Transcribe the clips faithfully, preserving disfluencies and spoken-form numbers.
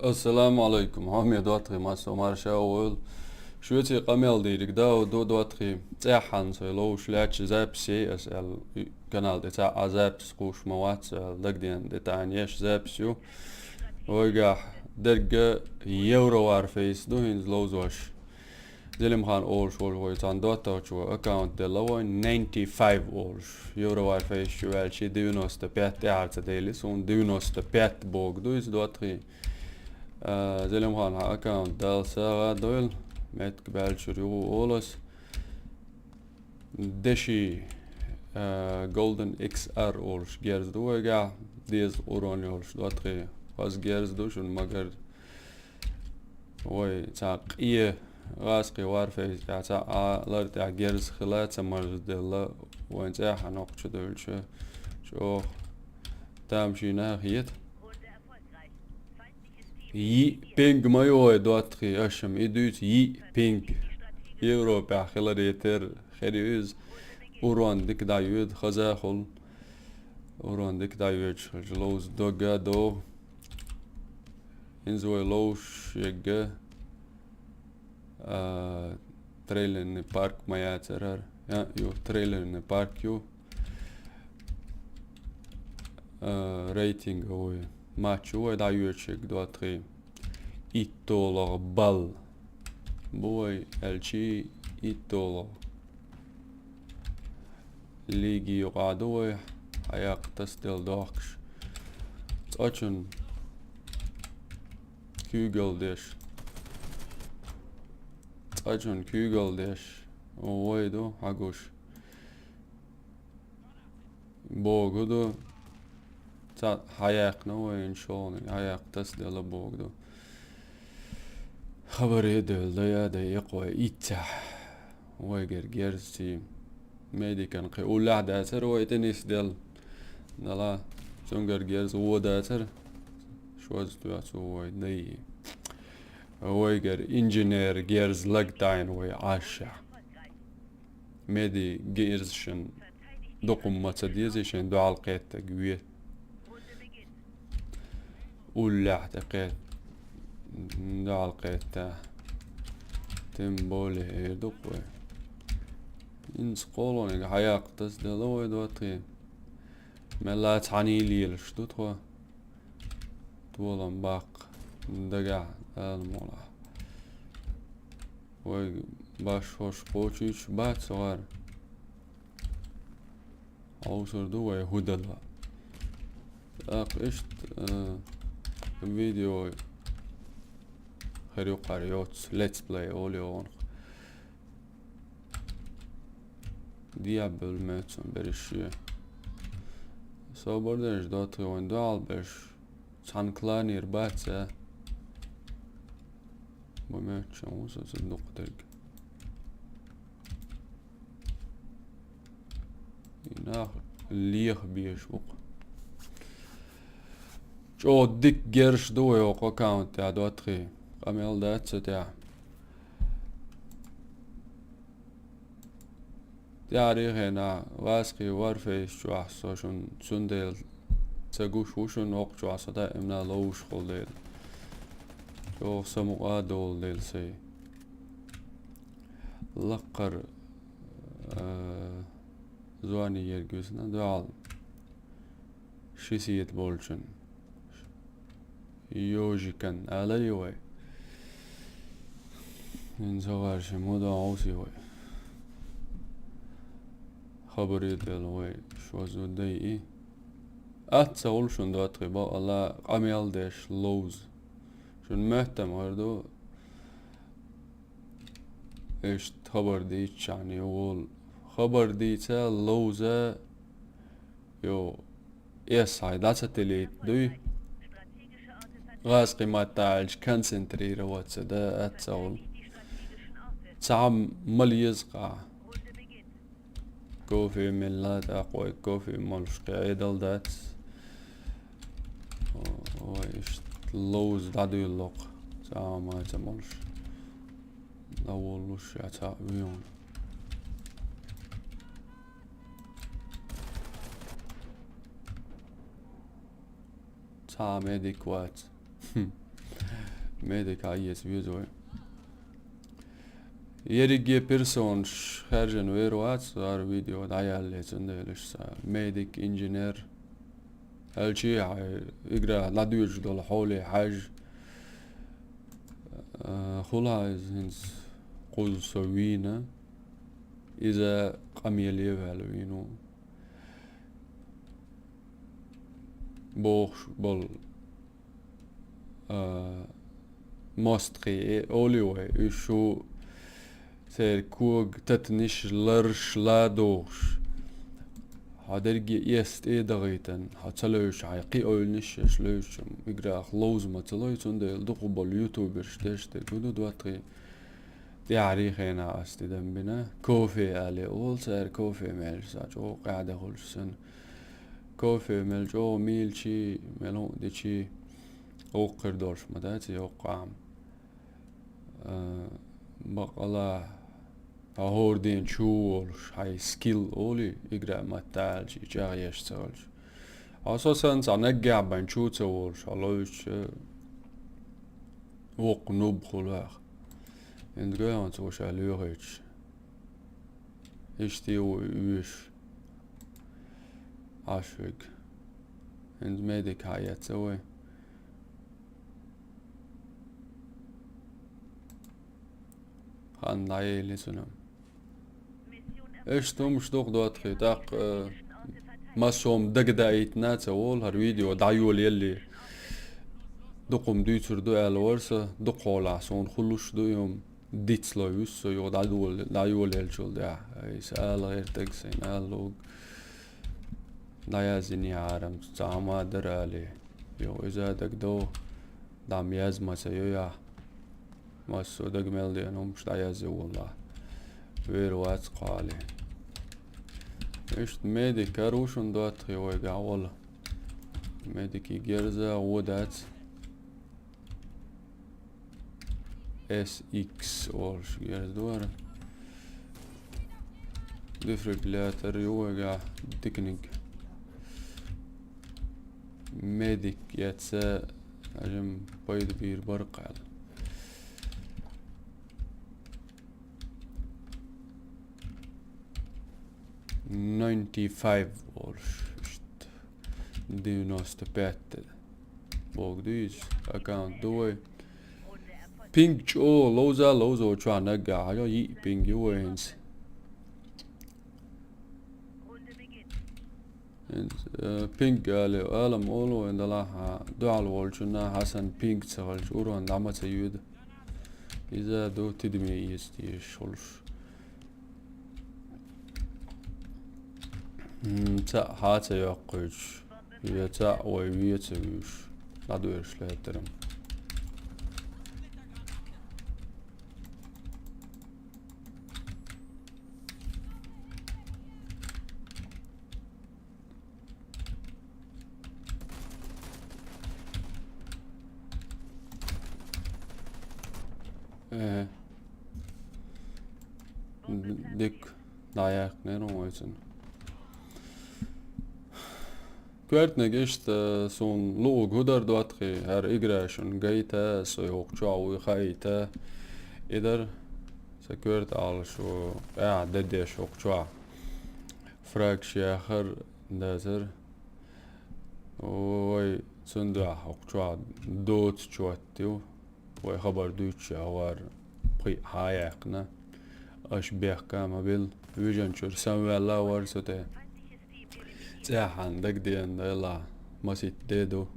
Ассаламу алайкум, хьоме доттагӀий, массо марша войла. Шуьца къамел дийриг дов ду, доттагӀий. ЦӀеххьана со ловш лаьтташ запись яй ас аьлла, канал тӀе цхьа а запись кхувш ма вац аьлла, дагадеана де тӀаьхьа еш запись ю. Вайгахь дерг Евро Варфейс ду хӀинца ловзош. Зелимхан олуш волу вай цхьана доттагӀчо аккаунт делла вайн, ninety five олуш. Евро Варфейс чу ваьлча девяносто пять тӀаьхьарца дели, суна девяносто пять бог ду иза, доттагӀий. А, Зелимхан, хьан аккаунт Дала сагӀа дойла, меттиг баьлчуьра юха олу ас. Деши, а, Golden X R олуш герз ду вайгахь, деза урон йолуш, доттагӀий. Хаза герз ду шуна, магар вай цхьа къе гӀазкхи Варфейс тӀехь цхьа а лар тӀехь герз хила ца марзделла, вайн цӀеххьана окху чу девлча, чӀогӀа тамашийна хета. Йиъ пинг ма ю вай, доттагӀий, аша-м и дуьйцу, йиъ пинг. Европехь хиларе терра хир ю иза. Урон дика дӀайоьду, хаза а хуьлу. Урон дика дӀайоьдуш хилча, ловза догга а догӀу. ХӀинца вай ловзуш егга, а, трейлерный парк ма яцара хӀара. Я, ю, трейлерный парк ю. А, рейтинговый матч ю вай дӀайоьдуш егга, доттагӀий. ИттолагӀа балл бу вай, аьлчи, иттолагӀа. Лиги юкъахь ду вай, хьаяккха тасаделла дохкуш. Цкъачун куьйгалла деш. Цкъачун куьйгалла деш. Вай ду, хьагуш. Богу ду. Ца хьаяьккхина вайна шолгӀаниг, хьаяккха тасаделла богу ду. Хабаре а девлла, дай а дай, иккхой иццехь. Вайгара герзций. Медикан кхин уллехь дацара вай тӀе нисделла. Дала, цуьнгара герз вон дацара. Шозза тоьцу вай дай. Вайгара инженер герз лаг тайна вай Ӏашшехь. Меди гирзашан дукха ма ца дезий шайн дуьхьал кхеттаг ве. Уллехь тӀе кхет-, дуьхьал кхетта. Тем более эр ду-кх вай. ХӀинца кхолгӀаниг хьаяккха тасаделла вай, доттагӀий. Мелла цхьаьний лелаш ду тхо. Толам баккха дагахь ала молахь. Вай баш хӀорш кхочуьйтуш бац хӀара. Хьовсур ду вай хӀу дала. ТӀаккха иштта, а, видео хир ю кхара йоцу, летсплей олу йогӀунах. Диабелла моьтту сан берриш шен. Собар дерш, доттагӀий, вайн дуьхьал берш. Цхьана кланера бац а. Бу моьтту шен ву со ца дукха дерг. И нах леха беш ву-кх. ЧӀогӀа дика герш ду вай хӀокху аккаунт тӀехь, доттагӀий. Къамел дац цу тӀехь. ТӀаьхьарий хенахь гӀазкхи Варфейс чохь со шуна цундела ца гуш ву шуна, хӀокху чохь со даимна ловзуш хула дела. ЧӀогӀа самукъа а долу дела сайн. Лаккхара, а, зоне ерг висна дуьхьал. Ши сета болчун. Ёжикан ала ю вай. ХӀинца хӀара ши мудо Ӏовсий вай. Хабаре делла вай шозза дайи. Атта ца хуьлу шуна, доттагӀий, бакъалла къамел деш ловза. Шуна моьттам хир ду, иштта хабар дийцчахьана ю волу. Хабар дийца, ловза, ю, эс хьайн дӀа ца тилийта дуй. ГӀазкхи маттахь аьлча, концентрироваться да, атта ца хуьлу. Цхьа ма леза-кх. Кофе мелла, тӀаккха вай кофе молуш кхин Ӏедал дац. Вай иштта ловза дӀадуьйлу-кх. Цхьа а ма ца молуш. ДӀаволлуш я цхьаъ вуьйхьун. Цхьа а медик вац. Хм. Медик хьаэца веза вай. Ерриге персонаш хаьржина вер вац, хӀара видео дӀаяллале, цундела иштта медик, инженер. Аьлчи хьай игра дӀадоьжуш долу хьоле хьаьжжа, а, хула иза хӀинца кхуза со вийна. Иза къамеле ваьлла вийна ву. Бохуш болу, а, мостагӀий, э, олий вай, уьш шу церан кога татаниш ларш ладугӀуш. Хьо дерриге эс тӀе а дахийтина, хьо ца левзаш, хьайн кхин ойланаш еш левзачу играх ловза ма ца лой, цундела дукха болу ютуберш деш дерг хӀун ду доттагӀий? ТӀаьхьарий хенахь ас тидам бина. Кофе але олу цара, кофе мелча схьа чӀогӀа къаьхьа дехуьлуш санна. Кофе мел чӀогӀа мийлачий, мел хӀуъа дичий, воккхур долуш ма дац и йоккха къам. А, бакъала, хьо хӀора ден чу волуш, хьайн скилл олий, игра матта аьлча, и чӀагӀъеш ца хилча. Хьо со санна цхьа наггахь бен чу ца волуш, хьо ловзуча, воккха нуб хуьлу хьох. ХӀинца гой хьуна цо ша лоьхуьйтуш. Иштта ву и оьшуш. Ӏаш вега. ХӀинца медик хьаэца вай. Хан дӀаели цунна. Иштта хӀумаш дукха доттагӀий, тӀаккха, э, массо а дагадаийтина ца волу хӀара видео дӀайолаеллий. Дукха хӀума дуьйцур ду аьлла вара со, дукхахьолахь суна хуьлуш ду и хӀума. Дицло вуьсу со юха дӀайол-, дӀайолаеллачул тӀаьхьа. Ай, са ала гӀертарг сайна ала луг. ДӀаязйинехьара-м цхьа хӀума дара алий. Юха иза дагадогӀу, дӀа-м язма ма ца йо яхь. Массо а дага мел деана хӀумаш дӀаязйо воллахь. Вер вац кху алий. Иштта медик каруш хӀун доттагӀий вайгахь волу. Медикий герза гӀо дац. С Х олуш герз ду хӀара. Дефибриллятор ю вайгахь диканиг. Медик эца, хӀажим пайда бийр бара кхаьлла. Ninety five олуш. Иштта. Девяносто пять. Бог дуьйцу, аккаунт ду вай. Пинг чӀогӀа ловза, ловзо чохь наггахь хьажа, йиъ пинг ю вай хӀинца. ХӀинца, э, пинг али, алам олу вайн далахь, дуьхьал волчунна Хьасан пинг ца хилча, урон дӀа ма ца йоьду. Иза ду тидаме эца дезаш хуьлуш. М, цхьаъ хьа ца йоккхуьйтуш, я цхьаъ вай ве ца вуьйш, дӀадоьрзуш лаьттара. Э. Дик дӀаяьккхинера вайцун. Коьртаниг иштта суна луъург хӀун дара доттагӀий, хӀара игра шуна гайта, со йоху чохь вуй хаийта. И дара сан коьрта Ӏалашо, тӀаьхьа де деш хӀокху чохь. Фраг шех хӀара дазар. Ой, цундела хӀокху чохь доцу чот ю. Вай хабар дуьйцуш а вара пхиъ хьа а яьккхина. Аша бехка а ма билла. Вижан чуьра самаваьлла а вара цу тӀе. ЦӀеххьана дагадеана дела, маситта де ду.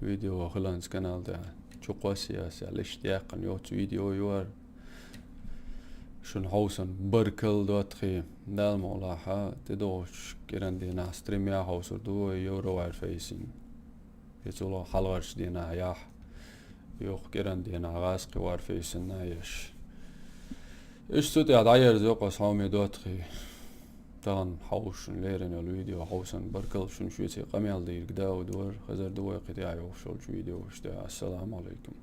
Видео хиланца канал тӀехь. Чу кхоссе аса аьлла, иштта яьккхина йоцу видео ю хӀара. Шуна хьовсан баркалла доттагӀий. Дала мукъ лахь, тӀедогӀучу кӀиран дийнахь стрим яхьовсур ду вай Евро Варфейсин. Я цул хьалхарчу дийнахь яхь. Юха кӀиран дийнахь гӀазкхи Варфейсина еш. Иштта цу тӀехь дӀаерза йоккху ас хьоме доттагӀий. Тахана хьовса шуна лерина йолу видео хьовсан баркалла шуна шуьца къамел дийриг Дауд вара. Хезар ду вай кхин тӀехь йохуш йолчу видеош тӀе. Ассаламу алайкум.